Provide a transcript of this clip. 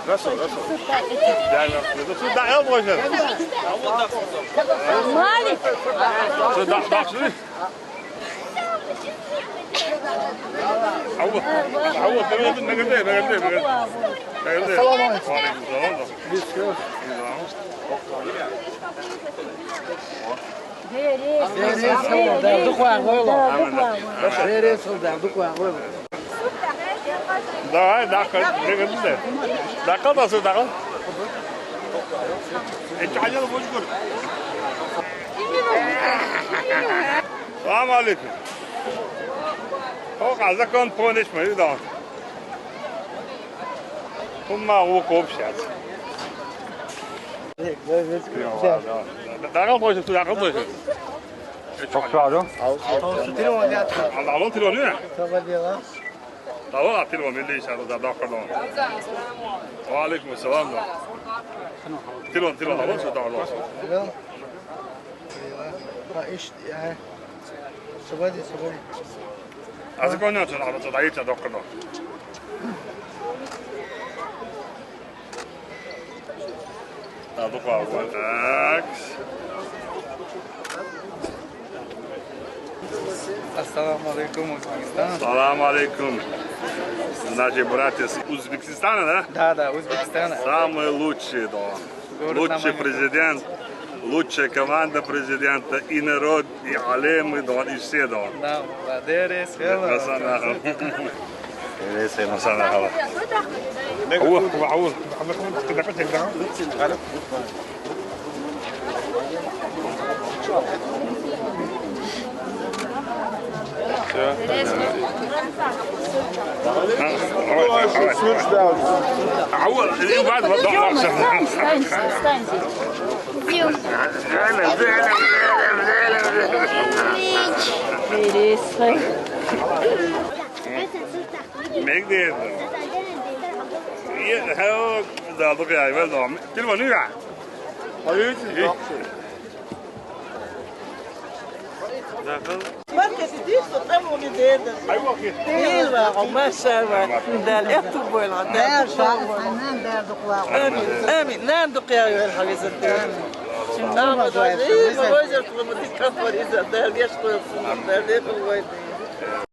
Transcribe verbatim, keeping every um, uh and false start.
Nasıl, nasıl? Gel, gel. Dur, dur, daha el boşver. Malik. Dur, daha, daha, dur. Avu, avu, ne geldi, ne geldi, ne geldi, ne geldi? Selamun aleyküm. Aleyküm selam. Biz kör. Selam. Dukwa, dukwa. Давай, да, как, как это? Да, как вас зовут, да? Эти хотели больше говорить. Салам алейкум. О, а закон помнишь, мы, да. Хумма, у копшат. Дагыл бойсуз, дагыл бойсуз. Çok sağ olun. Алло, алло, телефон, не? Алло, телефон, или сейчас, да, да, пардон. Ва алейкум ассалам, да. Телефон, телефон, алло, что там, алло? Ва иш, я. Свободи, свободи. А закон не, что там, что там, что там, что там. Так. Ассаламу алейкум, Узбекистан. Салам алейкум. Значит, братья с Узбекистана, да? Да, да, Узбекистана. Самый лучший, да. Город Лучший Наманган. Президент, лучшая команда президента, и народ, и алемы, да, и все, да. Да, молодец, Масана. Масана. Ауа, ауа, ауа. Всё. Давай, давай, давай. Ауа, и вот, вот, вот, вот. Встаньте, встаньте, встаньте. Перестань. Мегдеев. Да, только я, я дома. Ты вон, я. Маркет идите, там у меня деда. Ай, окей. Ил ва, машалла. Дал, эту бойла, дал. Амин, амин. Нан дукъя, я хавиза. Амин. Амин. Амин.